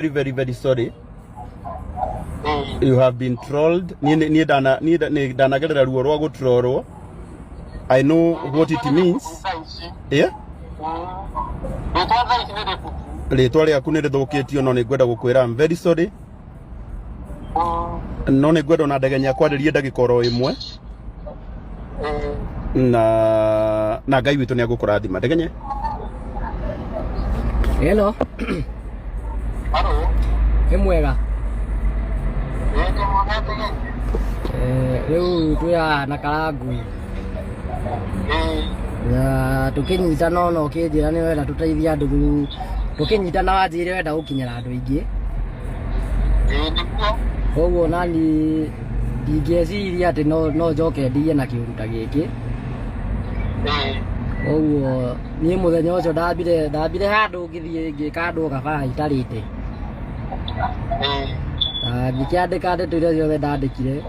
Very very very sorry, you have been trolled. Niĩ ndana niĩ nĩ ndanagerera ruo rwa gũtrorwo. I know what it means. Thaa ici. Yeah? Rĩtwa thaa ici nĩ rĩbuku. Rĩtwa rĩaku nĩ rĩthũkĩtio, no nĩ ngwenda gũkwĩra I'm very sorry, no nĩ ngwenda ona Ndegenya kwarĩrie ndagĩka oro ĩmwe, na Ngai witũ nĩ agũkũrathima, Ndegenye. Hello. Halo. Nĩ mwega. Ĩĩ, ndĩ mwega, Ndegenye. Rĩu twĩ haha na Karangui. Na tũkĩnyitana ona ũkĩnjĩra nĩ wenda tũteithie andũ through tũkĩnyitana wanjĩire wenda gũkinyĩra andũ aingĩ. Ĩĩ, nĩguo. Koguo nani ndingĩeciria atĩ no njoke ndige na kĩũndũ ta gĩkĩ. Koguo niĩ mũthenya ũcio ndambire handũ ngĩthiĩ ngĩka andũ gabaa itarĩte. Na ngĩkĩandĩka ndeto iria ciothe ndandĩkire.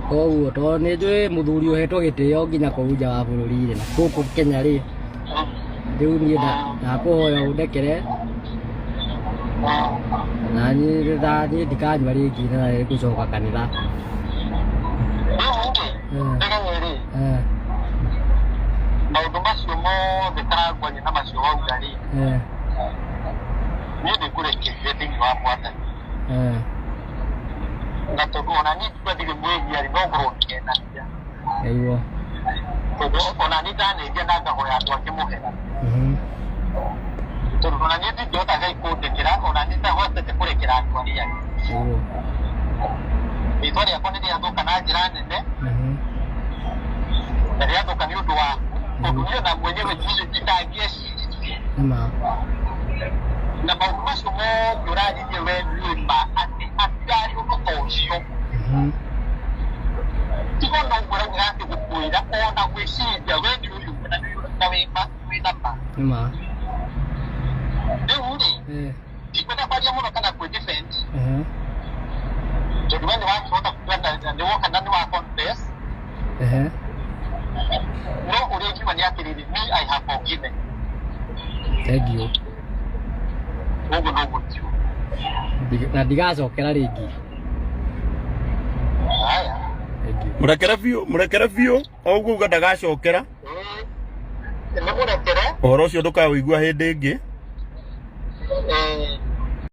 Koguo tondũ nĩ njũĩ mũthuri ũhetwo gĩtĩo nginya kũu nja wa bũrũri rĩ, na gũkũ Kenya rĩ, rĩu niĩ ndakũhoya ũndekere na niĩ ndikanyua rĩngĩ na gũcoka kanitha. Rĩu rĩ, Ndegenye rĩ, maũndũ macio mothe karangwaria na macio wauga rĩ, niĩ nĩ ngũrekeire thĩinĩ wa Mwathani. Na tondũ ona niĩ ndikuga ndirĩ mwĩhia rĩ, no ngorwo ngĩenagia. Tondũ ona niĩ ndanehia na ngahoya andũ angĩ mũhera. Tondũ ona niĩ ndingĩhota Ngai kũndekera, ona niĩ ndahotete kũrekera andũ arĩa angĩ. Rĩtwa rĩakwa nĩ rĩathũka na njĩra nene, na rĩathũka nĩ ũndũ waku, tondũ niĩ ona mwenyewe itangĩeciririe. Nĩma. Na maũndũ macio mothe ũraririe we nĩ ma atĩ hatirarĩ ũndũ ta ũcio. Tiga ona ũguo ũrauga atĩ gũkwĩra ona gwĩciria we nĩ ũyũ na nĩ na wĩ ma wĩ na ma. Nĩma. Rĩu rĩ, ndikwenda kwaria mũno kana kwĩ defend, tondũ we nĩ wakĩhota kuga na nĩ woka na nĩ wa confess. No ũrĩa ingiuga nĩ atĩrĩrĩ, me, I have forgiven. Thank you. Ũguo noguo ngiuga. Na ndigacokera rĩngĩ. Haya. Thank you. Mũrekere biũ, mũrekere biũ o ũguo uga ndagacokera. Ĩĩ, nĩ mũrekere. Ũhoro ũcio ndũkawĩigua hĩndĩ ĩngĩ.